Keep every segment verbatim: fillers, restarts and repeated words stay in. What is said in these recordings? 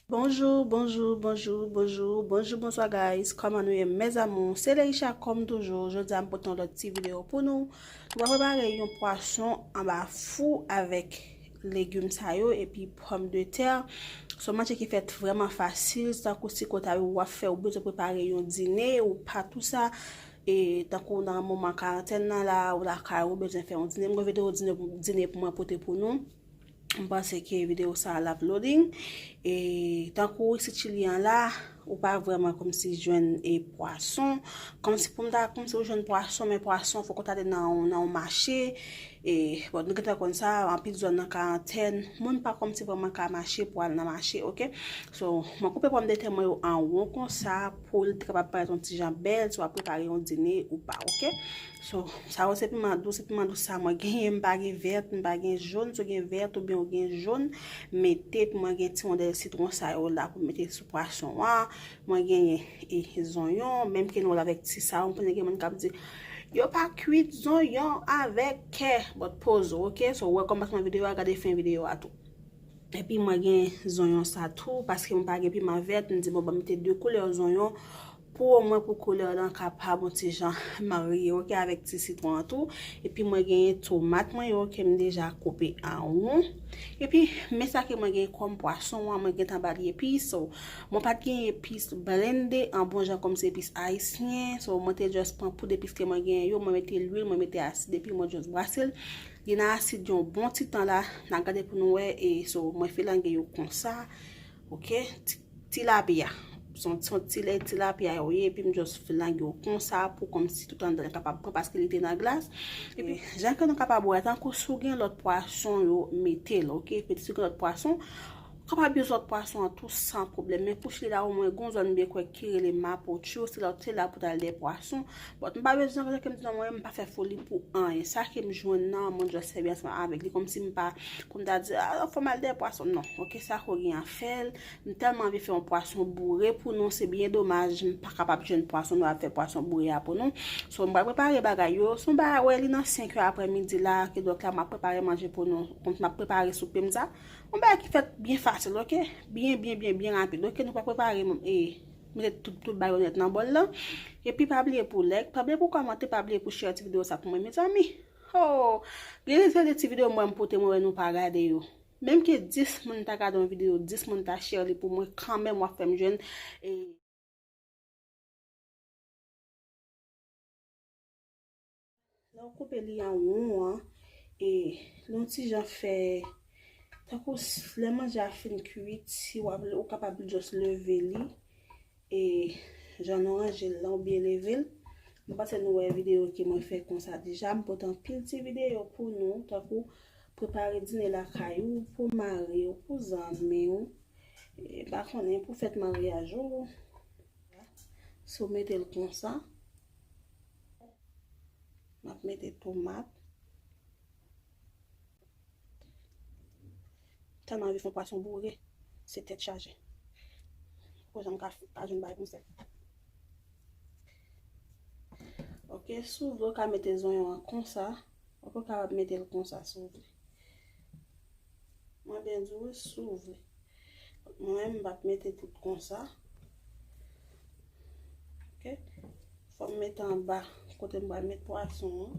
Bonjou, bonjou, bonjou, bonjou, bonjou, bonswa guys. Kòman nou ye, mes amours? Se Leisha kòm toujou. Jodi a m pote yon lòt ti videyo pou nou. Nou va prepare yon pwason anba fou avèk legim sa yo epi pòmdetè. Se yon manje ki fèt vrèman fasil, tankou si kote w ap fè, ou bezwen prepare yon dine, ou pa tou sa, e tankou nan moman karantèn nan la, ou lakay ou bezwen fè yon dine. M gen videyo dine, dine pou mwen pote pou nou. M panse ke videyo sa a l ap loading. E tankou isi Chili an la, ou pa vrèman kòmsi jwenn e pwason. Kòmsi pou m ta, kòmsi ou jwenn pwason, men pwason fòk ou ta ale nan, nan yon mache. E, bon, nou gentan konn sa, anpil zòn nan karantèn, moun pa kòmsi vrèman ka mache pou al nan mache, oke? So, mwen koupe pòmdetè mwen yo an won konsa pou l te kapab parèt yon ti jan bèl, si w ap prepare yon dine ou pa, oke? So, sa yo se piman dous, se piman dous sa mwen genyen, m pa gen vèt, m pa gen jòn, si w gen vèt oubyen w gen jòn, mete, epi mwen gen ti wondèl sitwon sa yo la pou mete sou pwason an, mwen genyen e zonyon, menm ke nou wè l avèk ti sa yo, m konnen gen moun k ap di, yo pa kwit zonyon avèk kè, but poze, oke? So, w wè kòmansman videyo a, gade fen videyo a tou. Epi mwen gen zonyon sa tou, paske mwen pa gen piman vèt, m di, bon, ban m mete de koulè zonyon, pou omwen pou koulè lan kapab yon ti jan marye, oke, avèk ti sitwon an tou. Epi mwen genyen tomat mwen yo ke m deja koupe an won. Epi, men sa ke mwen gen kòm pwason an, mwen gentan ba li epis. So, mwen pa t gen epis blende an bon jan kòmsi epis ayisyen. So, mwen te just pran poud epis ke mwen genyen yo, mwen mete lwil, mwen mete asid, epi mwen just brase l. Li nan asid yon bon ti tan la, n a gade pou nou wè, e so, mwen filange yo konsa, oke, ti, tilapya. Se yon, se yon ti lè tilapya yo ye, epi m just filange yo konsa pou kòmsi tout anndan l kapab pran, paske li te nan glas. Epi, jan ke nou kapab wè, tankou si w gen lòt pwason yo, mete l, oke? Epi si w gen lòt pwason, ou kapab yon lòt pwason an tou san pwoblèm. Men pou Chili la, omwen, gon zòn m byen kwè ki rele Mapocho, se la, se la pou t al dèyè pwason. But m pa bezwen, jan ke m di nou, mwen, m pa fè foli pou anyen. Sa ke m jwenn nan, mwen just sèvi ansanm avèk li, kòmsi m pa, pou m ta di, a, fò m al dèyè pwason. Non, oke, sa ko gen an fè l. M tèlman anvi fè yon pwason boure pou nou, se byen domaj, m pa kapab jwenn pwason, nou ap fè pwason boure a pou nou. So, m pral prepare bagay yo. Se yon bagay, wè, li nan senk è aprèmidi la, kidonk la, m ap prepare manje pou nou. Kòmsi m ap prepare soupe m sa. Yon bagay ki fèt byen fasil, oke? Byen, byen, byen, byen rapid, oke? Nou pral prepare, e, mete tout, tout bagay yo nèt nan bòl lan. Epi pa bliye pou like, pa bliye pou kòmante, pa bliye pou share ti videyo sa pou mwen, mezanmi. Oh, gen rezèl de ti videyo mwen m pote, mwen wè nou pa gade yo. Menm ke dis moun ta gade yon videyo, dis moun ta share li pou mwen, kanmenm w ap fè m jwenn, e, lè w koupe li an won an, e, li yon ti jan fè, tankou s-, lè manje a fin kuit, si w ap, ou kapab just leve li, e, jan nou ranje l lan, oubyen leve l. Mwen panse nou wè videyo ke mwen fè konsa deja. M pote anpil ti videyo pou nou, tankou prepare dine lakay ou, pou mari w, pou zanmi w, e, pa konnen, pou fèt maryaj ou. So, mete l konsa. M ap mete tomat. Tèlman anvi fè yon pwason boure, se tèt chaje. Poko janm ka, ka jwenn bagay konsa. Oke, si w vle, w ka mete zonyon an konsa. Oke, w kapab mete l konsa, si w vle. Mwen byen di w, si w vle. Mwen menm, m p ap mete tout konsa. Oke? Fò m mete anba, kote m pral met pwason an.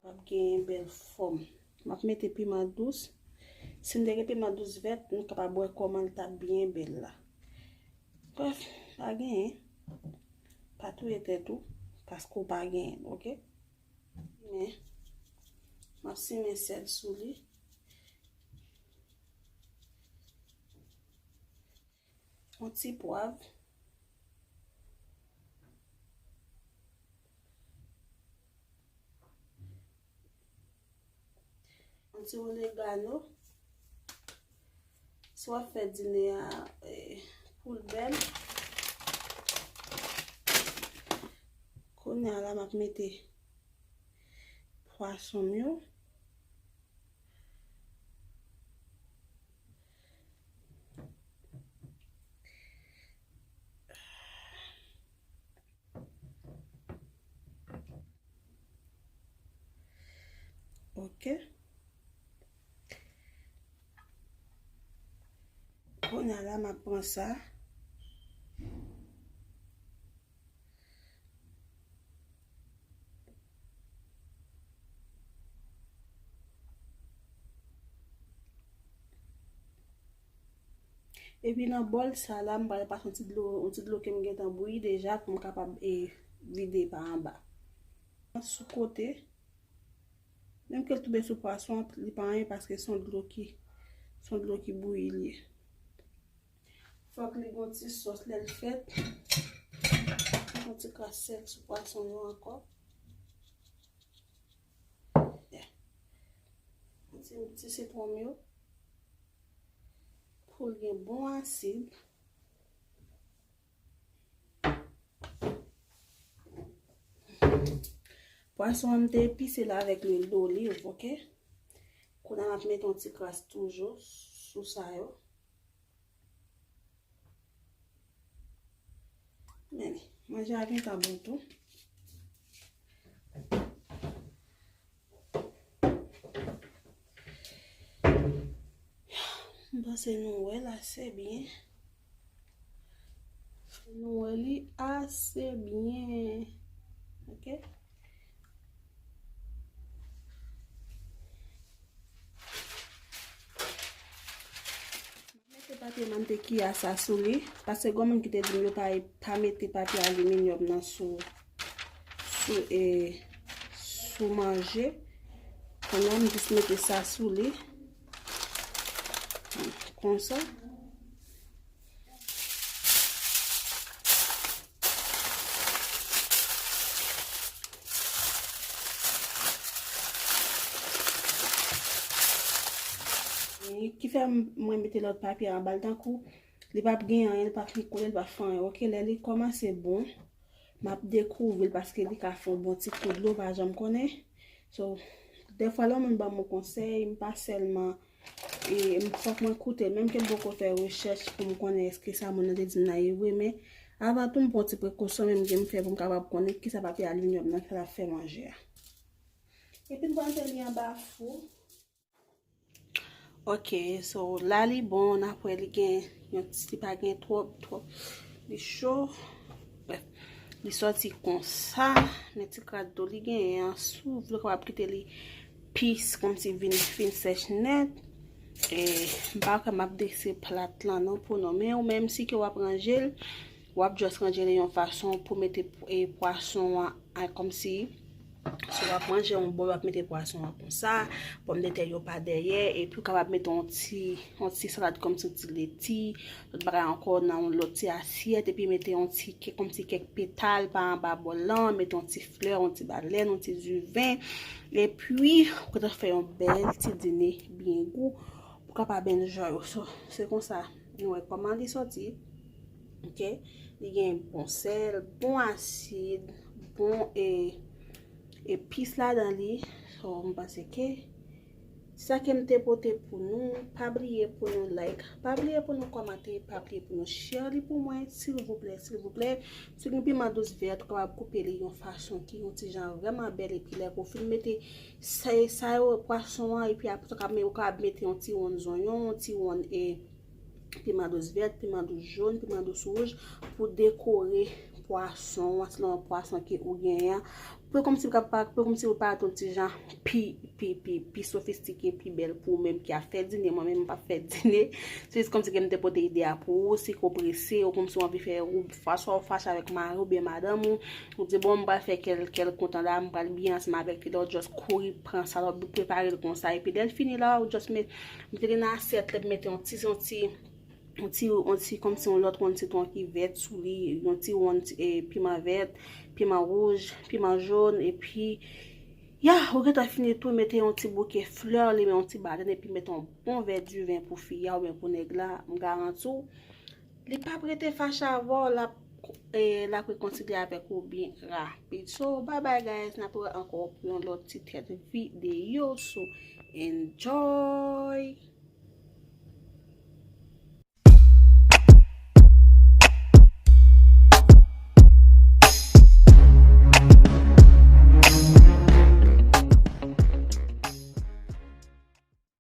P ap gen bèl fòm. M ap mete piman dous. Si n te gen piman dous vèt, nou kapab wè kòman l t ap byen bèl la. Brèf, pa genyen. Pa touye tèt ou, paske w pa genyen l, oke? Men, m ap simen sèl sou li. Yon ti pwav. Yon ti oregano. Si w ap fè dine a, eh, pou l bèl. Kounye a la, m ap mete pwason m yo. Ok. Kounye a la, m ap pran sa. Epi nan bòl sa la, m pral pase yon ti dlo, yon ti dlo ke m gentan bouyi deja pou m kapab, e, vide pa anba. Sou kote, menm ke l tonbe sou pwason an, li pa anyen paske se yon dlo ki, se yon dlo ki bouyi li ye. Fòk li gon ti sòs lè l fèt. Yon ti kras sèl sou pwason yo ankò. Yon ti, ti sitwon m yo. Pou l gen bon asid. Pwason an m te epise l avèk lwil doliv, ok? Kounye a m ap mete yon ti kras toujou sou sa yo. Men, manje a gentan bon tou. M panse nou wè l ase byen. Nou wè li ase byen. Ok? Mete papye mantekiya sa sou li, paske gen moun ki te di m yo pa, pa mete papye aliminyòm nan sou, sou, e, sou manje. Kounye a, m jis mete sa sou li. Konsa. Ki fè m, mwen mete lòt papye anba l tankou li p ap gen anyen, li p ap fin kole, li p ap fè anyen. Ok, lè li kòmanse bon, m ap dekouvri l paske li ka fè yon bon ti kou dlo, pa janm konnen. So, dèfwa lè yon moun ban m yon konsèy, m pa sèlman, e, m, fòk mwen koute l, menm ke m poko fè rechèch pou m konnen èske sa moun nan te di m nan ye vre, men avan tou m pran ti prekosyon menm ke m fè pou m kapab konnen kisa papye aliminyòm nan fè l ap fè manje a. Epi m pral mete li anba fou. Ok, so la li bon, n ap wè li gen yon ti, li pa gen twòp, twòp. Li cho. Brèf, li sòti konsa. Men ti kras dlo li genyen an, si w vle w kapab kite li pi, kòmsi vin, vin sèch nèt. E, m pa kwè m ap drese plat lan non pou nou. Men ou menm si ke w ap ranje l, w ap just ranje li yon fason pou mete, e, pwason an, a, kòmsi si w ap manje yon bòl, w ap mete pwason an konsa, pòmdetè yo pa dèyè, epi w kapab mete yon ti, yon ti salad kòmsi yon ti leti, lòt bagay ankò nan yon lòt ti asyèt, epi mete yon ti kèk, kòmsi kèk petal pa anba bòl lan, mete yon ti flè, yon ti balèn, yon ti diven, epi ou gentan fè yon bèl ti dine byen gou. Ou kapab enjoy ou. So, se konsa, nou wè kòman li sòti. Ok? Li gen bon sèl, bon asid, bon, e, epis ladan li. So, m panse ke sa ke m te pote pou nou. Pa bliye pou nou like, pa bliye pou nou kòmante, pa bliye pou nou share li pou mwen, silvouplè, silvouplè. Si w gen piman dous vèt, ou kapab koupe li yon fason ki yon ti jan vrèman bèl, epi lè ke w fin mete sa, sa yo, pwason an, epi apre sa, w ka me-, ou kapab mete yon ti wonn zonyon, yon ti wonn, e, piman dous vèt, piman dous jòn, piman dous wouj, pou dekore pwason an, selon pwason ke ou genyen an. Pou kòmsi ou ka pa, pou kòmsi ou parèt yon ti jan pi, pi, pi, pi sofistike, pi bèl pou ou menm ki ap fè dine. Mwen menm, m p ap fè dine. Se jis kòmsi ke m te pote ide a pou ou, si ke w prese, ou kòmsi w anvi fè, ou fa-, swa w fache avèk mari w oubyen madanm ou, ou di, "Bon, m pral fè kè l, kè l kontan la, m pral byen ansanm avèk li." Lè w just kouri pran sa, lè w prepare l konsa, epi lè l fini la, ou just met, mete li nan asyèt la, epi mete yon ti, yon ti, yon ti, yon ti, kòmsi yon lòt wonn sitwon ki vèt sou li, yon ti wonn, e, piman vèt, piman wouj, piman jòn, epi, ya, ou gentan fini tou, mete yon ti bouke flè, li men yon ti balèn, epi mete yon bon vè diven pou fi a oubyen pou nèg la, m garanti w, li p ap rete fache avè w, l ap, e, l ap rekonsilye avèk ou byen rapid. So, bye bye guys, n ap wè ankò pou yon lòt ti tèt videyo. So, enjoy!